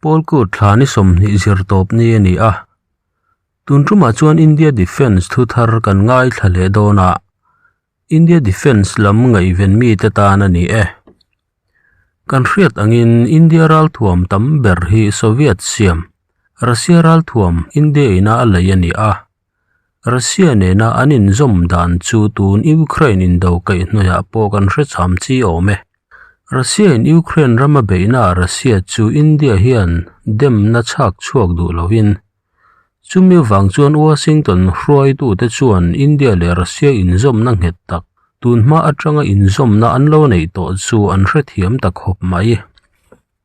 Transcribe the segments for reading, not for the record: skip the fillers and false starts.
Pawlkut thla ni 20 zirtawp ni a ni a. Tun tumah chuan India Defence thu thar kan ngaithla leh dawn a, India Defence lam ngaihven mite tan a ni e. Kan hriat angin India ralthuam tam ber hi Soviet siam, Russia ralthuam India ina a lei a ni a. Russia nena an inzawm dan chu tun Ukraine indo kaihhnawihah pawh kan hre cham chi awm e. Russia in Ukraine rama beihnaah Russia chu India hian demna chhak chhuak duh loin, chumi vang chuan Washington hruaitute chuan India leh Russia inzawmna nghet tak, tunhma atanga inzawmna an lo neih tawh chu an hrethiam ta khawp mai.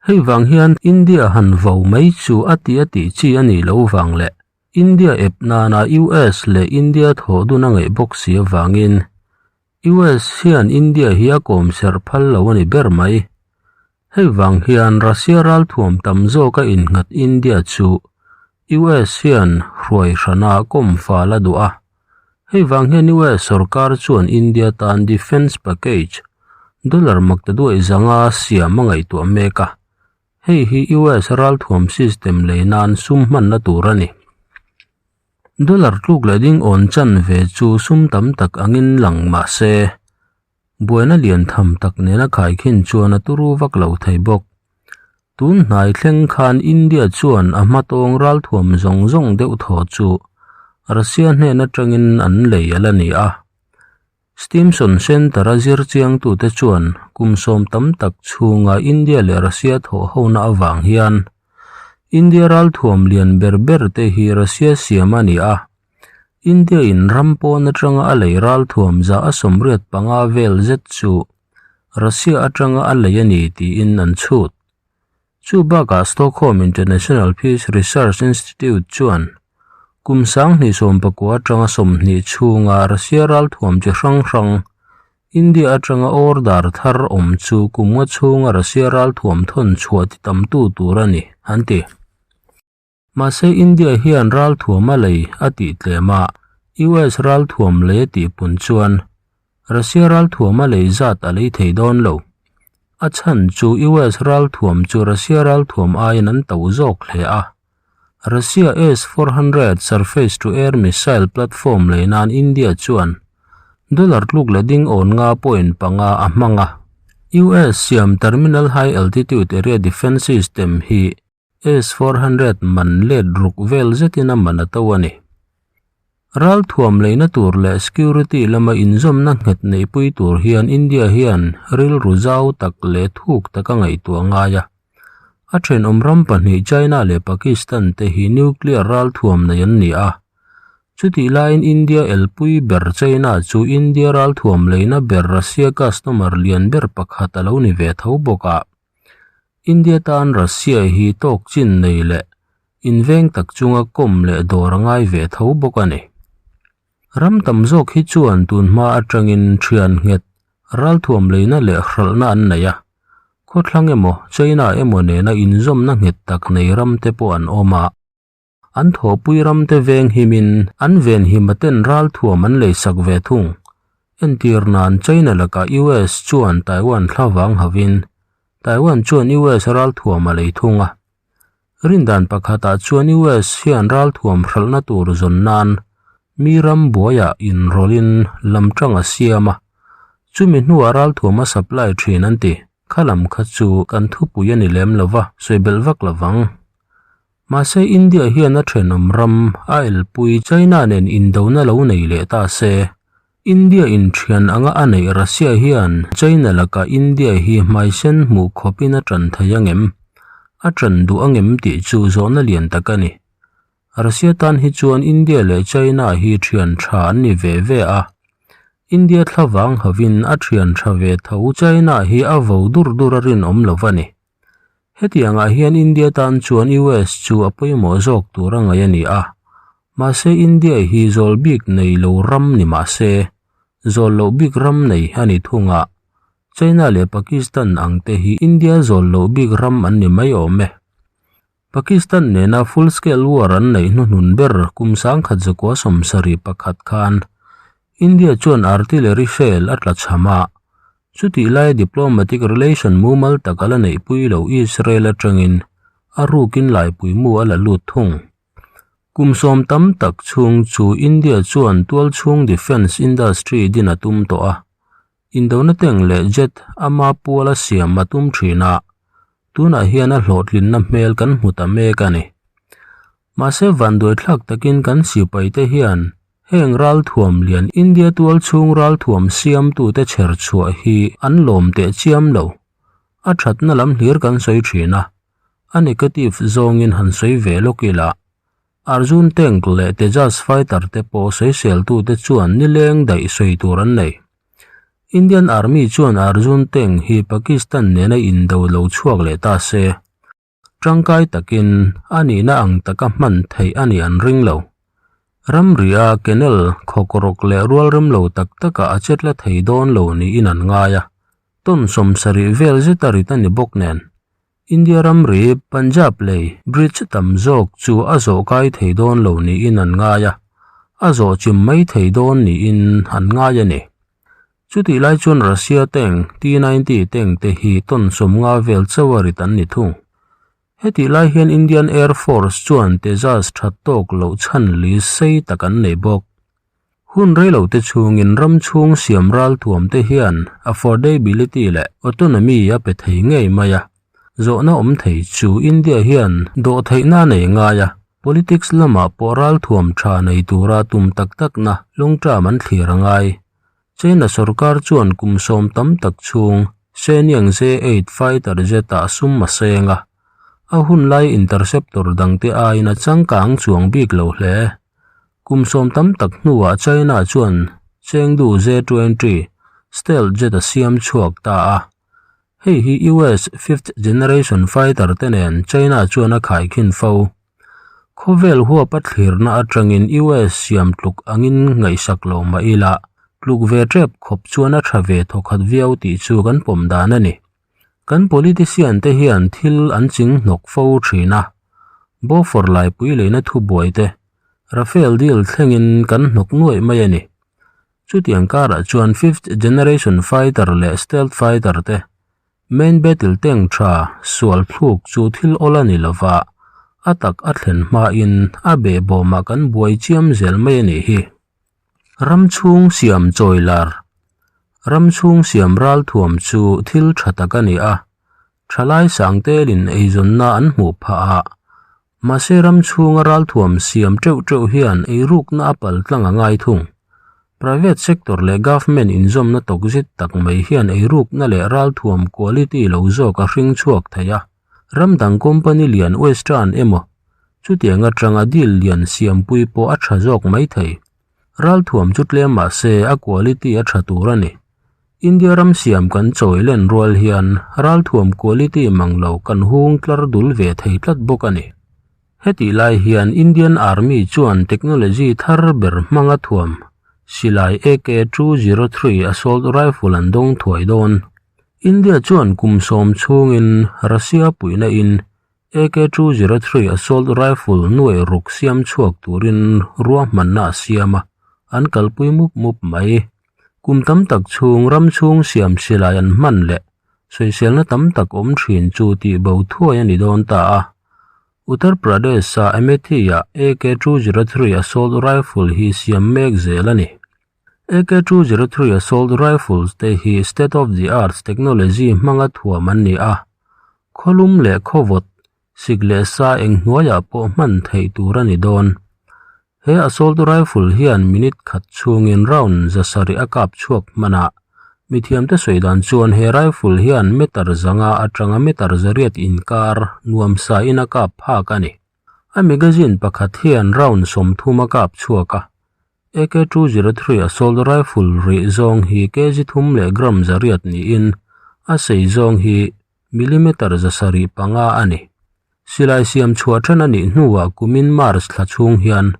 Hei vang hian India han vo mai chu a ti a tih chi a nih loh vang leh India ep nana US leh India thawh dun a ngaih bawk si avangin US hian India hi a kawm serh phal lo a ni ber mai. Hei vang hian Russia ralthuam tam zawka innghat India chu US hian hruai hrana kawm fal a duh a. Hei vang hian US sorkar chuan India tan defence package dollar maktaduai zanga siam a ngaihtuah mek a. Hei hi US ralthuam system lei nan sum hmanna tur a ni. Dollar tluk leh ding awn chan ve chu sum tam tak angin lang mah se, buaina lian tham tak nena khaikhin chuan a turu vak lo thei bawk. Tun hnai thleng khan India chuan a hmatawng ralthuam zawng zawng deuh thaw chu Russia hnen atangin an lei a la ni a. Stimson Centre-a zir chiangtute chuan kum sawm tam tak chhunga India leh Russia thawhhona avang hian India ralthuam lian ber ber te hi Russia siam a ni a, India-in ram pawn atanga a lei ralthuam za a 85 vel zet chu Russia atanga a lei a ni tiin an chhut. Chu bakah Stockholm International Peace Research Institute chuan kum 2019 atanga 20 chhunga Russia ralthuam chi hrang hrang India atanga order thar awm chu kum nga chhunga Russia ralthuam thawn chhuah ti tamtu tur a ni, an ti. Mahse India hian ralthuam a lei a tih tlem a, US ralthuam lei a tih pun chuan Russia ralthuam a lei zat a lei thei dawn lo. A chhan chu US ralthuam chu Russia ralthuam aiin an to zawk hle a. Russia S-400 surface-to-air missile platform lei nan India chuan dollar tluk leh ding awn nga point panga a hmang a. US siam Terminal High Altitude Area Defense System hi S-400 man let ruk vel zetin a man a to a ni. Ralthuam leina tur leh security lama inzawmna nghet neihpui tur hian India hian rilru zau tak leh thuk taka ngaihtuah a ngai a. A thenawm ram pahnih China leh Pakistan te hi nuclear ralthuam nei an ni a. Chutih laiin India elpui ber China chu India ralthuam leina ber Russia customer lian ber pakhat a lo ni ve tho bawk a. India tan Russia hi tawk chin nei leh inveng tak chunga kawm leh dawr a ngai ve tho bawk a ni. Ram tam zawk hi chuan tun hma atangin thian nghet ralthuam leina leh hralhna an nei a, khawthlang emaw China emaw nena inzawmna nghet tak nei ram te pawh an awm a. An thawhpui ramte veng himin an venhim aten ralthuam an leisak ve thung. Entir nan China lakah US chuan Taiwan thlavang havin Taiwan chuan US ralthuam a lei thung a. Rindan pakhatah chuan US hian ralthuam hralhna tur zawn nan mi ram buaiah inrawlhin lamtang a siam a, chumi hnuah ralthuam a supply thin an ti. Kha lam kha chu kan thupui a ni lem lova, sawi belh vak lovang. Mahse India hian a thenawm ram a elpui China nen indona lo nei leh ta se, India in thian anga a neih Russia hian China lakah India hi hmaisen hmuh khawpin a tan thei angem? A tan duh angem tih chu zawhna lian tak a ni. Russia tan hi chuan India leh China hi thian tha an ni ve ve a. India thlavang hovin a thian tha ve tho China hi a vo dur dur a rinawm lo va ni. Hetiangah hian India tan chuan US chu a pawimawh zawk tur a ngaih a ni a, mahse India hi zawl bik nei lo ram ni mah se, zawl loh bik ram nei a ni thung a, China leh Pakistan ang te hi India zawl loh bik ram an ni mai awm e. Pakistan nena full scale war an neih hnuhnun ber kum 1971 khan India chuan artillery shell a tla cham a, Chutih lai diplomatic relation mumal tak a la neihpui lo Israel atangin A rukin laipui mu a la lut thung. Kum sawm tam tak chhung chu India chuan tualchhung defence industry din a tum tawh a. Indona tank leh jet ama puala siam a tum thin a, tunah hian a hlawhtlinna hmel kan hmu ta mek a ni. Mahse vanduaithlak takin kan sipaite hian heng ralthuam lian India tualchhung ralthuam siamtute chher chhuah hi an lawm teh chiam lo. A thatna lam hlir kan sawi thin a, a negative zawngin han sawi ve lawk ila. Arjun tank leh Tejas fighter te pawh sawiseltute chuan nileng daih sawi tur an nei. Indian Army chuan Arjun tank hi Pakistan nena indo lo chhuak leh ta se, tangkai takin a nihna ang taka hman theih a nih an ring lo. Ramria canal khawkrawk leh rualrem lo tak takah a chetla thei dawn lo niin an ngai a, ton 70 vel zeta rit a ni bawk nen. India ramri Punjab lei bridge tam zawk chu a zawh kai thei dawn lo niin an ngai a, a zawh chim mai thei dawn niin an ngai a ni. Chutih lai chuan Russia tank T-90 tank te hi ton 50 vel chauh a rit an ni thung. Hetih lai hian Indian Air Force chuan Tejas that tawk loh chhan li sei tak an nei bawk. Hun reilote chhungin ram chhung siam ralthuam te hian affordability leh autonomy a pe thei ngei mai a. Zawhna awm thei chu India hian dawhtheihna a nei ngai a, politics lamah pawh ralthuam tha nei tura tum tak takna long term an thlir a ngai. China sorkar chuan kum sawm tam tak chhung Shenyang J-8 fighter jet-ah sum a seng a, a hunlai interceptor dangte aiin a changkang chuang bik lo hle. Kum sawm tam tak hnuah China chuan Chengdu J-20 stealth jet a siam chhuak ta a. Hei hi US fifth generation fighter te nen China chuan a khaikhin fo. Khawvel huapa thlirna atangin US siam tluk angin ngaihsak lo mah ila, tluk ve tep khawp chuan a tha ve thawkhat viau tih chu kan pawm dan a ni. Kan politician te hian thil an ching hnawk fo thin a, Beaufort laipui leina thubuai te, Rafale deal thlengin kan hnawk nuaih mai a ni. Chutiang karah chuan fifth generation fighter leh stealth fighter te main battle tank tha sual thluk chu thil awl a ni lova, a tak a thlen hmain a behbawmah kan buai chiam zel mai a nih hi. Ram chhung siam chawi lar Ram chhung siam ralthuam chu thil tha tak a ni a, thalai sang telin eizawnna an hmuh phah a, Mahse ram chhunga ralthuam siam teuh teuh hian eirukna a pal tlang a ngai thung. Private sector leh government inzawmna tawk zit tak mai hian eirukna leh ralthuam quality lo zawk a hring chhuak thei a. Ram dang company lian western emaw chutiang atanga deal lian siampui pawh a tha zawk mai thei. Ralthuam chu tlem mahse a quality a tha tur a ni. India ram siam kan chawi len rual hian ralthuam quality mang lo kan hung tlar dul ve thei tlat bawk a ni. Hetih lai hian Indian Army chuan technology thar ber hmanga thuam silai AK-203 assault rifle an dawng thuai dawn. India chuan kum sawm chhungin Russia puihna in AK-203 assault rifle nuaih ruk siam chhuak turin ruahmanna a siam a, an kalpui mup mup mai. Kum tam tak chhung ram chhung siam silai an hman leh sawiselna tam tak awm thin chu tih bo thuai a ni dawn ta a. Uttar Pradesh-a Amethi-ah AK-203 assault rifle hi siam mek zel a ni. AK-203 assault rifles te hi state of the arts technology hmanga thuam an ni a, khawlum leh khawvawt, sik leh sa eng hnuaiah pawh hman theih tur a ni dawn. He assault rifle hian minute khat chhungin round 700 a kap chhuak hman a, mithiamte sawi dan chuan he rifle hian meter 500 atanga meter 800 inkar nuam sain a kap phak a ni. A magazine pakhat hian round 30 a kap chhuak a, AK-203 assault rifle rih zawng hi kg thum leh gram 800 niin a sei zawng hi millimeter 75 a ni. Silai siam chhuah then a nih hnuah kumin March thla chhung hian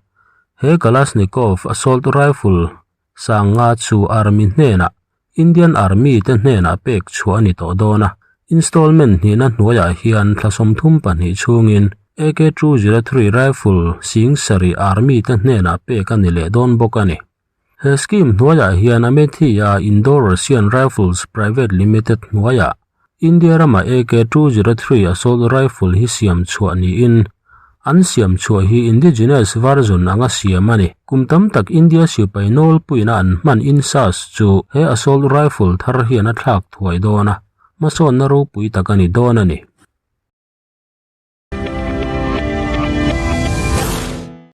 he Kalashnikov assault rifle sanga chu army hnenah Indian Army te hnenah pek chhuah a ni tawh dawn a, installment hnihna hnuaiah hian thla 32 chhungin AK-203 rifle 7000 Army te hnenah pek a ni leh dawn bawk a ni. He scheme hnuaiah hian Amethi-a Indo-Russian Rifles Private Limited hnuaiah. India rama AK-203 assault rifle hi siam chhuah niin, an siam chhuah hi indigenous version anga siam a ni. Kum tam tak India sipai nawlpuiina an hman INSAS chu he assault rifle thar hian a thlak thuai dawn a, hmasawnna ropui tak a ni dawn a ni.